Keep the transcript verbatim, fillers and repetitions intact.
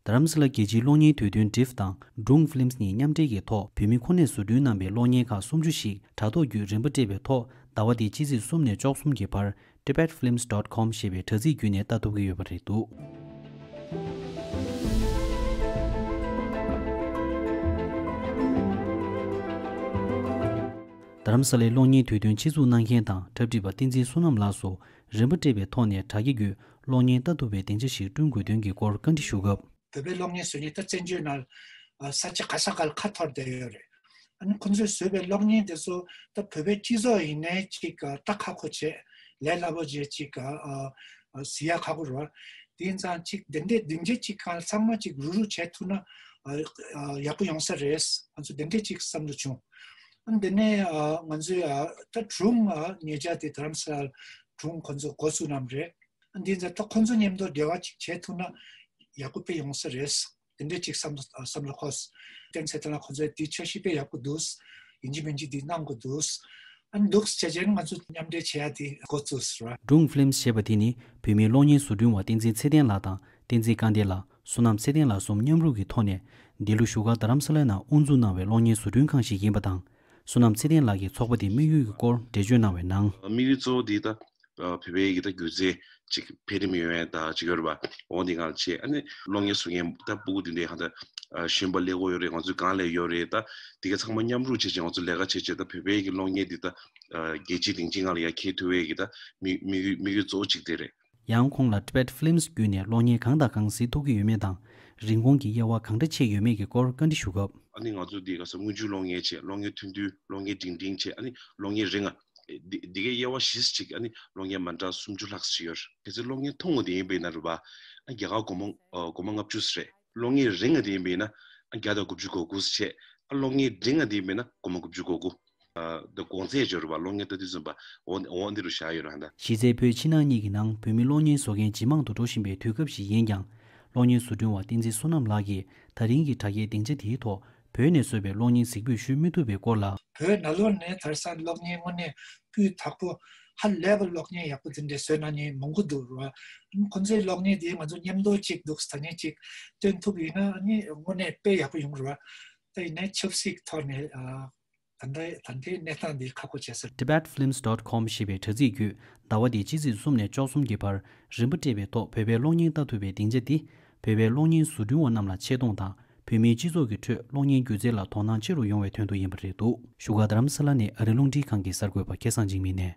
རྡ་རམ་ས་ལ་རྒྱལ་སྤྱིའི་གློག་བརྙན་དུས་སྟོན་ཌིཕ་དང་སྒྲུང་ཕི་ལིམ་སི་གཉིས་མཉམ་འབྲེལ་གྱི་ཐོག་བོད་མི་ཁོ་ནས་བཟོ་སྐྲུན་གནང་པའི་གློག་བརྙན་ཁག་སུམ་ཅུ་ཞིག་དྲ་ཐོག་བརྒྱུད་རིན་པ་སྤྲད་པའི་ཐོག་ཟླ་བ་འདིའི་ཕྱི་ཚེས་གསུམ་ནས་བཅུ་གསུམ་གྱི་བར་tibet films dot com ཞེས་པའི་དྲ་ཚིགས་བརྒྱུད་ནས་ལྟ་ཐུབ་ཀྱི་ཡོད་པ་རེད་འདུག་རྡ་རམ་ས་ལའི་གློག་བརྙན་དུས་སྟོན་ཆེད་འཛུགས་གནང་མཁན་དང་འཁྲབ་ཁྲིད་པ་བསྟན་འཛིན་བསོད་ནམས་ལགས་སུ་རིན་པ་སྤྲད་པའི་ཐོག་ནས་དྲ་རྒྱ་བརྒྱུད་གློག་བརྙན་ལྟ་ཐུབ་པའི་སྡིངས་ཆ་ཞིག་བསྐྲུན་དགོས་དོན་གྱི་སྐོར་བཀའ་འདྲི་ཞུ་སྐབས། བོད་པའི་གློག་བརྙན་བཟོ་མཁན་ད་བཙན་བྱོལ་ནང་ཨ་ས་ཆ་ག་ས་ག་ལ་ཁ་འཐོར་བསྡད་ཡོད་རེད། ཨ་ནི་ཁོང་ཚོས་བཟོས་པའི་གློག་བརྙན་དེ་ཚོ་ད་བོད་པའི་སྤྱི་ཚོགས་ཡིན་ནའི་ཅིག་ཨ་ད་ཁག་པོ་བྱས་ལས་སླ་པོ་བྱས་ཅིག་ཨ་ཨ་ཨ་གཟིགས་ཡ་ཁག་པོ་རེད་བ། དེ་ཡིན་ཙང་ཅིག་དེ་འདྲའི་སྡིངས་ཆ་ཅིག་གང་ཚང་མ་ཅིག་རུག་རུག་བྱས་ཐུབ་ན་ཨ་ཨ་ཡག་པོ་ཡོང་ས་རེད། ང་ཚོ་དེ་འདྲའི་ཅིག་བསམ་བློ་བྱུང་། ཨ་ནི་དེ་ནས་ཨ་ང་ཚོས་ཨ་ད་སྒྲུང་ཨ་ཉེ་ཆར་དེ་རྡ་རམ་ས་ལ་སྒྲུང་ཁོང་ཚོ་འགོ་བཙུགས་གནང་བ་རེད། འདི་ཚོ་ད་ཁོང་ཚོ་མཉམ་དུ་འབྲེལ་བ་ཅིག་བྱེད་ཐུབ་ན་ཡག་པོ་དཔེ་ཡོང་ས་རེད། དེ་འདྲའི་ཅིག་བསམ་བློ་བསམ་བློ་འཁོར། བསྟན་འཛིན་ཚེ་བརྟན་ལགས་ཁོང་ཚོས་འདི་འཆར་གཞི་དཔེ་ཡག་པོ་འདུག་ཡིན་གཅིག་མིན་གཅིག་འདི་གནང་དགོས་འདུག་ཨ་ནི་འདུག་བྱས་རྗེས་ང་ཚོ་མཉམ་འབྲེལ་བྱེད་ཡ་དེ་འགོ་བཙུགས་ར། སྒྲུང་ཕི་ལིམ་ཞེས་པ་དེ་ནི་བོད་མིའི་གློག་བརྙན་བཟོ་སྐྲུན་བ་བསྟན་འཛིན་ཚེ་བརྟན་ལགས་དང་བསྟན་འཛིན་དཀར་ལྡན་ལགས། བསོད་ནམས་ཚེ་བརྟན་ལགས་གསུམ་མཉམ་རུབ་ཀྱི་ཐོག་ནས་འདི་ལོ་བཞུགས་སྒར་རྡ་རམ་ས་ལ་ནང་དབུ་འཛུགས་གནང་བའི་གློག་བརྙན་བཟོ་སྐྲུན་ཁང་ཞིག་ཡིན་པ་དང་། བསོད་ནམས་ཚེ་བརྟན་ལགས་ཀྱིས་ཚོགས་པ་དེའི་དམིགས་ཡུལ་གྱི་སྐོར་འགྲེལ་བརྗོད་གནང་བའི་ནང་། དམིགས་ཡུལ་གཙོ་བོ་འདི་ད་བོད་པའི་ཡི་ད་སྒྱུ་རྩལ་ཅིག་འཕེལ་རིམ་ཡོང་ཡ་ད་ཅིག་ཡོད་རེད་པ། འོ་འདི་ང་ལ་བྱས་ཨ་ནི་གློག་བརྙན་བཟོ་མཁན་ད་སྤུ་གུ་འདི་འདྲའི་ཧ་ད་གཞོན་པ་ཀླད་ཀོར་ཡོད་རེད། ང་ཚོའི་སྒང་ལ་ཡོད་རེད། ད་འདི་ག་ཚང་མ་མཉམ་རུབ་བྱས་བྱས་ང་ཚོ་ལས་ཀ་བྱས་བྱས་ད་བོད་པའི་གི་གློག་བརྙན་འདི་ད་རྒྱལ་སྤྱིའི་སྡིངས་ཆའི་ངང་ལ་ཡར་འཁྱེར་ཐུབ་པའི་གི་ད་དམིགས་དམིགས་ཡུལ་གཙོ་བོ་གཅིག་དེ་རེད། ཡང་ཁོང་ལ་Tibet Films བརྒྱུད་ནས་གློག་བརྙན་གང་དང་གང་གཟིགས་ཐུབ་ཀྱི་ཡོད་མེད་དང་། རིན་གོང་གི་དབྱེ་བ་གང་འདྲ་ཕྱེ་ཡོད་མེད་ཀྱི་སྐོར་བཀའ་འདྲི་ཞུ་སྐབས། ཨ་ནི་ང་ཚོ་འདི་ག་ས་དངུལ་ཆུའི་གློག་བརྙན་བྱས། གློག་བརྙན་ཐུང་ཐུང་། གློག་བརྙན་འབྲིང་འབྲིང་བྱས། ཨ་ནི་གློག་བརྙན་རིང་ང་། འདི་འདི་གའི་དབྱེ་བ་བཞི་ཅིག་ཨ་ནི་གློག་བརྙན་མ་འདྲ་སུམ་ཅུ་ལྷག་ཅིག་ཡོད་རེད། གལ་སྲིད་གློག་བརྙན་ཐུང་ངུ་དེ་ཡིན་པ་ཡིན་ན་རེད་པ། ཨ་རྒྱ་གར་སྒོར་མོ་ཨ་སྒོར་མོ་ལྔ་བཅུ་རེད། གློག་བརྙན་རིང་ང་དེ་ཡིན་པ་ཡིན་ན་ཨ་བརྒྱ་དང་དགུ་བཅུ་གོ་དགུ་བྱས། ཨ་གློག་བརྙན་འབྲིང་ང་དེ་ཡིན་པ་ཡིན་ན་སྒོར་མོ་དགུ་བཅུ་གོ་དགུ། ཨ་ད་གོང་ཚད་སྦྱོར་བ་གློག་བརྙན་ལྟ་དུས་ཙམ་པ་འོ་འོ་འདི་རུ་བཞག་ཡོད་རེད་ད། གཞི་རྩའི་བོད་ཕྱི་ནང་གཉིས་ཀྱི་ནང་བོད་མི་གློག་བརྙན་བཟོ་མཁན་ཇེ་མང་དུ་འགྲོ་བཞིན་པའི་དུས་སྐབས་ཤིག་ཡིན་ཀྱང་། གློག་བརྙན་བཟོ་སྐྲུན་བ་བསྟན་འཛིན་བསོད་ནམས་ལགས་ཀྱིས་ད་རིང་གི་དྲ་རྒྱའི་སྡིངས་ཆ་དེའི་ཐོག་བོད་ནས་བཟོས་པའི་གློག་བརྙན་གཟིགས་འབུལ་ཞུ་མི་ཐུབ་པའི་སྐོར་ལ། བོད་ནང་ལོགས་ནས་དེང་སང་གློག་བརྙན་དངོས་གནས་སྤུས་དག་པོ་ཧ་ལས་པ་གློག་བརྙན་ཡག་པོ་འདི་འདྲ་བཟོས་གནང་མཁན་མང་པོ་འདུག་ར། ཁོང་ཚོའི་གློག་བརྙན་དེ་ང་ཚོ་མཉམ་དུ་གཅིག་འདུག་ད་ནས་གཅིག་སྟོན་ཐུབ་ཡིན་ན་ཨ་ནི་དངོས་གནས་དཔེ་ཡག་པོ་ཡོང་ར། ད་ཡིན་ནའི་ཆབ་སྲིད་ཐོག་ནས་ཨ། ད་ལྟའི་ད་ལྟའི་གནས་སྟངས་འདི་ཁག་པོ་བྱས་ཟེར། Tibet Films dot com ཞེས་པའི་དྲ་ཚིགས་བརྒྱུད་ཟླ་བ་འདིའི་ཕྱི་ཚེས་གསུམ་ནས་བཅུ་གསུམ་གྱི་བར་རིན་པ་སྤྲད་པའི་ཐོག་བོད་པའི་གློག་བརྙན་ལྟ་ཐུབ་པའི་སྡིངས་ཆ་འདི་བོད་པའི་གློག་བརྙན་བཟོ་སྐྲུན་བ་རྣམས་ལ་ཆེ་མཐོང་དང་བོད་མིའི་སྤྱི་ཚོགས་ཀྱི་ཁྲོད་གློག་བརྙན་སྒྱུ་རྩལ་ལ་དོ་སྣང་ཆེ་རུ་ཡོང་བའི་དོན་དུ་ཡིན་པ་རེད་འདུག་བཞུགས་སྒར་རྡ་རམ་ས་ལ་ནས་ཨ་རི་རླུང་འཕྲིན་ཁང་གི་གསར་འགོད་པ་སྐལ་བཟང་འཇིགས་མེད་ནས།